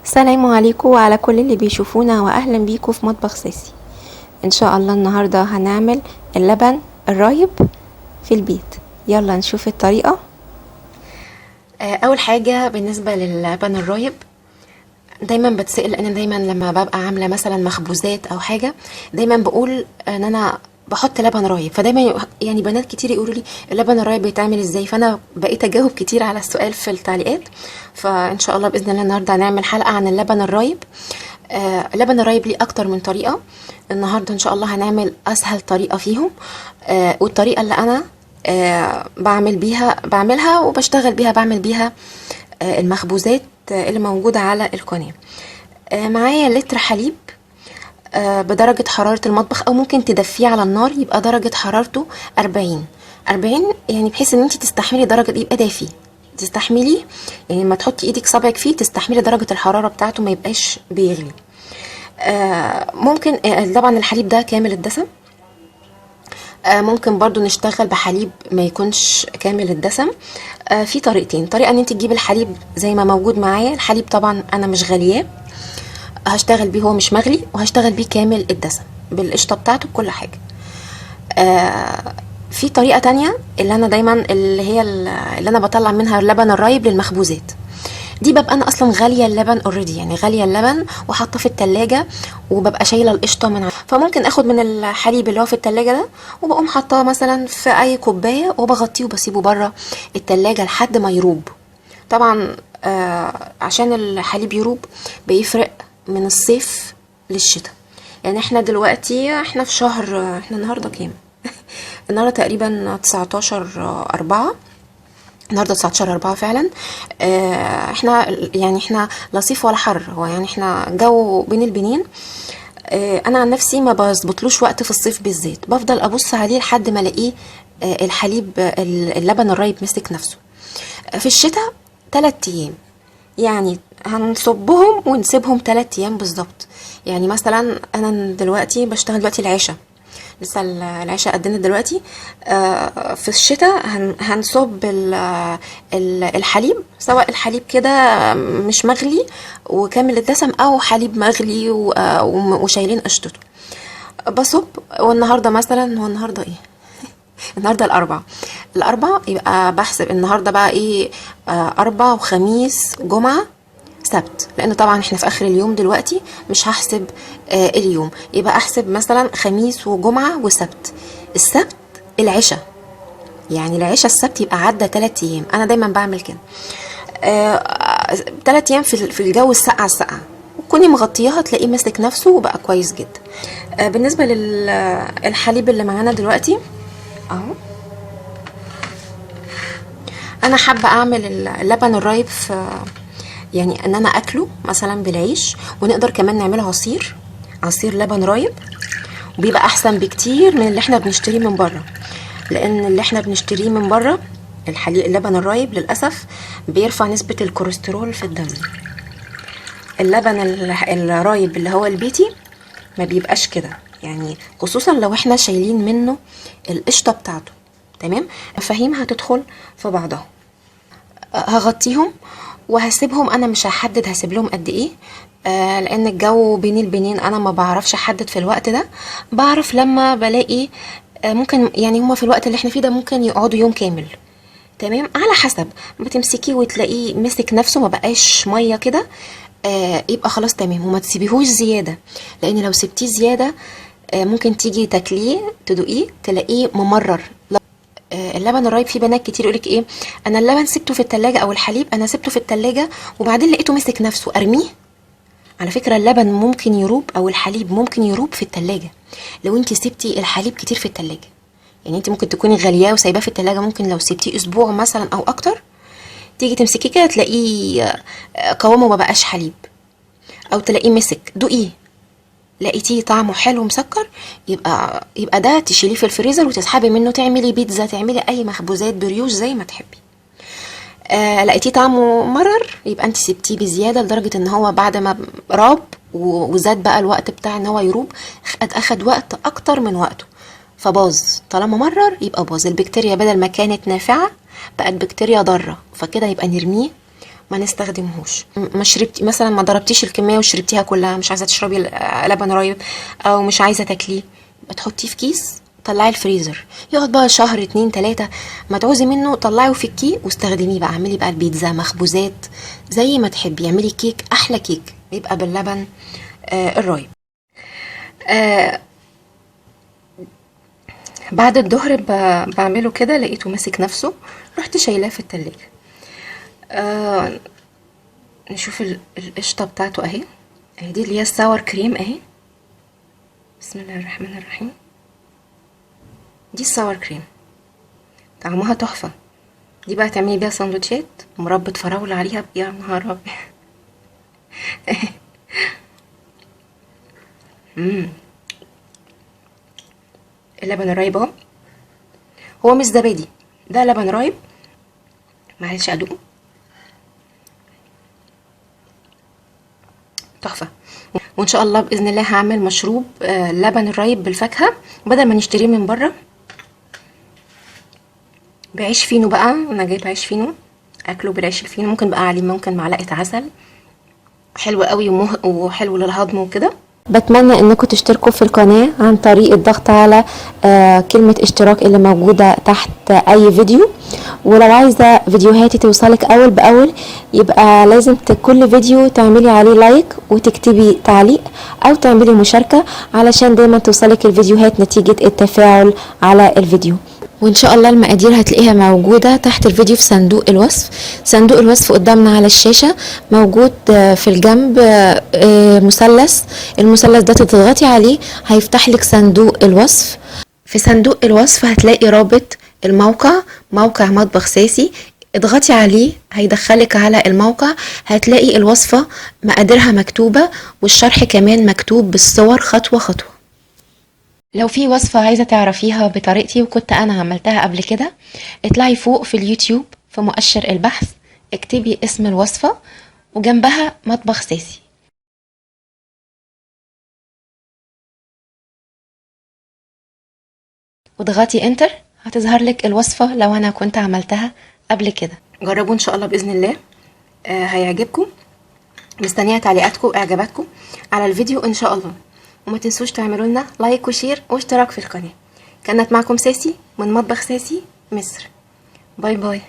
السلام عليكم وعلى كل اللي بيشوفونا، واهلا بيكم في مطبخ ساسي. ان شاء الله النهارده هنعمل اللبن الرايب في البيت. يلا نشوف الطريقة. اول حاجة بالنسبة للبن الرايب، دايما بتسأل، لان دايما لما ببقى عامله مثلا مخبوزات او حاجة دايما بقول ان انا بحط لبن رايب، فدايما يعني بنات كتير يقولوا لي اللبن الرايب بيتعمل ازاي، فانا بقيت اجاوب كتير على السؤال في التعليقات. فان شاء الله باذن الله النهارده هنعمل حلقة عن اللبن الرايب. اللبن الرايب ليه اكتر من طريقه، النهارده ان شاء الله هنعمل اسهل طريقه فيهم، والطريقة اللي انا بعمل بيها، بعملها وبشتغل بيها، بعمل بيها المخبوزات اللي موجودة على القناة. معايا لتر حليب بدرجة حرارة المطبخ، او ممكن تدفيه على النار يبقى درجة حرارته 40، 40 يعني بحيث ان انت تستحملي درجة، يبقى دافي تستحملي، يعني لما تحطي ايدك صبعك فيه تستحملي درجة الحرارة بتاعته، ما يبقاش بيغلي. ممكن طبعا الحليب ده كامل الدسم، ممكن برضو نشتغل بحليب ما يكونش كامل الدسم. في طريقتين، طريقة ان انت تجيبي الحليب زي ما موجود معايا، الحليب طبعا انا مش غالياه، هشتغل بيه هو مش مغلي، وهشتغل بيه كامل الدسم بالقشطة بتاعته بكل حاجة. في طريقة تانية اللي انا دايما اللي هي اللي انا بطلع منها اللبن الرايب للمخبوزات، دي ببقى انا اصلا غالية اللبن already، يعني غالية اللبن وحاطه في التلاجة، وببقى شايله القشطه من فممكن اخد من الحليب اللي هو في التلاجة ده وبقوم حاطاه مثلا في اي كوباية وبغطيه وبسيبه بره التلاجة لحد ما يروب. طبعا عشان الحليب يروب بيفرق من الصيف للشتاء، يعني احنا دلوقتي احنا في شهر، احنا النهارده كام؟ النهارده تقريبا 19/4، النهارده 19/4 فعلا. احنا يعني احنا لا صيف ولا حر، هو يعني احنا جو بين البنين. انا عن نفسي ما بظبطلوش وقت في الصيف بالذات، بفضل ابص عليه لحد ما الاقيه الحليب اللبن الرايب مسك نفسه. في الشتاء 3 ايام، يعني هنصبهم ونسيبهم 3 ايام بالظبط. يعني مثلا انا دلوقتي بشتغل دلوقتي العشاء، لسه العشاء قدنا دلوقتي. في الشتاء هنصب الحليب، سواء الحليب كده مش مغلي وكامل الدسم او حليب مغلي وشايلين قشطته، بصب. والنهارده مثلا هو النهارده ايه؟ النهارده الاربع، الاربع يبقى بحسب النهارده بقى ايه، اربع وخميس جمعه سبت، لان طبعا احنا في اخر اليوم دلوقتي مش هحسب اليوم، يبقى احسب مثلا خميس وجمعه وسبت. السبت العشاء، يعني العشاء السبت يبقى عدى 3 ايام. انا دايما بعمل كده، 3 ايام في الجو الساقع الساقع، وتكوني مغطياها تلاقيه ماسك نفسه وبقى كويس جدا. بالنسبة للحليب اللي معانا دلوقتي اهو، انا حابة اعمل اللبن الرايب في، يعني ان انا اكله مثلا بالعيش، ونقدر كمان نعمله عصير، عصير لبن رايب، وبيبقى احسن بكتير من اللي احنا بنشتريه من بره، لان اللي احنا بنشتريه من بره الحليب اللبن الرايب للاسف بيرفع نسبة الكوليسترول في الدم. اللبن الرايب اللي هو البيتي ما بيبقاش كده، يعني خصوصا لو احنا شايلين منه القشطة بتاعته. تمام، مفاهيم هتدخل في بعضها. هغطيهم وهسيبهم، انا مش هحدد هسيب لهم قد ايه، لان الجو بين البنين انا ما بعرفش احدد في الوقت ده، بعرف لما بلاقي، ممكن يعني هما في الوقت اللي احنا فيه ده ممكن يقعدوا يوم كامل. تمام، على حسب ما تمسكيه وتلاقيه مسك نفسه ما بقاش مية كده، يبقى خلاص تمام. وما تسيبيهوش زيادة، لان لو سبتيه زيادة، ممكن تيجي تاكليه تدوقيه تلاقيه ممرر. اللبن الرايب فيه بنات كتير يقولك ايه، انا اللبن سبته في التلاجة او الحليب انا سبته في التلاجة وبعدين لقيته مسك نفسه ارميه. على فكرة اللبن ممكن يروب او الحليب ممكن يروب في التلاجة لو انت سبتي الحليب كتير في التلاجة، يعني انت ممكن تكوني غالياه وسايباه في التلاجة، ممكن لو سبتيه اسبوع مثلا او اكتر تيجي تمسكيه كده تلاقيه قوامه ما بقاش حليب، او تلاقيه مسك. دوقيه، لقيتيه طعمه حلو مسكر، يبقى ده تشيليه في الفريزر وتسحبي منه تعملي بيتزا، تعملي اي مخبوزات بريوش زي ما تحبي. لقيتيه طعمه مرر، يبقى انت سبتيه بزيادة لدرجة ان هو بعد ما راب وزاد بقى الوقت بتاع ان هو يروب، اخد وقت اكتر من وقته فباظ. طالما مرر يبقى باظ. البكتيريا بدل ما كانت نافعة بقت بكتيريا ضارة، فكده يبقى نرميه ما نستخدمهوش. ما شربتي مثلا، ما ضربتيش الكمية وشربتيها كلها، مش عايزه تشربي لبن رايب او مش عايزه تاكليه، تحطيه في كيس، طلعي الفريزر، يقعد بقى شهر 2 3، ما تعوزي منه طلعيه وفكيه واستخدميه بقى. اعملي بقى البيتزا، مخبوزات، زي ما تحبي، اعملي كيك، احلى كيك بيبقى باللبن الرايب. بعد الظهر بعمله كده، لقيته ماسك نفسه، رحت شايلاه في التلاجة. نشوف القشطة بتاعته اهي، اهي دي اللي هي ال sour cream اهي، بسم الله الرحمن الرحيم. دي ال sour cream طعمها تحفة. دي بقى تعملي بيها سندوتشات، مربى فراولة عليها، يا نهار ابيض. اللبن الرايب اهو، هو مش زبادي، ده لبن رايب، معلش ادوقه، تحفة. وان شاء الله باذن الله هعمل مشروب لبن الرايب بالفاكهه بدل ما نشتريه من بره، بعيش فينو بقى، انا جايبه عيش فينو اكله بالعيش الفينو، ممكن بقى عليه ممكن معلقه عسل، حلو قوي وحلو للهضم وكده. بتمنى انكم تشتركوا في القناة عن طريق الضغط على كلمة اشتراك اللي موجودة تحت اي فيديو. ولو عايزة فيديوهاتي توصلك اول باول يبقى لازم كل فيديو تعملي عليه like وتكتبي تعليق او تعملي مشاركة علشان دايما توصلك الفيديوهات نتيجة التفاعل على الفيديو. وان شاء الله المقادير هتلاقيها موجودة تحت الفيديو في صندوق الوصف. صندوق الوصف قدامنا على الشاشة موجود، في الجنب، مثلث، المثلث ده تضغطي عليه هيفتح لك صندوق الوصف. في صندوق الوصف هتلاقي رابط الموقع، موقع مطبخ ساسي، اضغطي عليه هيدخلك على الموقع، هتلاقي الوصفة مقاديرها مكتوبة والشرح كمان مكتوب بالصور خطوة خطوة. لو في وصفة عايزة تعرفيها بطريقتي وكنت أنا عملتها قبل كده، اطلعي فوق في اليوتيوب في مؤشر البحث، اكتبي اسم الوصفة وجنبها مطبخ ساسي. واضغطي انتر، هتظهر لك الوصفة لو أنا كنت عملتها قبل كده. جربوا إن شاء الله بإذن الله، هيعجبكم. مستنية تعليقاتكم وإعجاباتكم على الفيديو إن شاء الله، وما تنسوش تعملوا لنا like و share واشتراك في القناة. كانت معكم ساسي من مطبخ ساسي مصر. bye bye.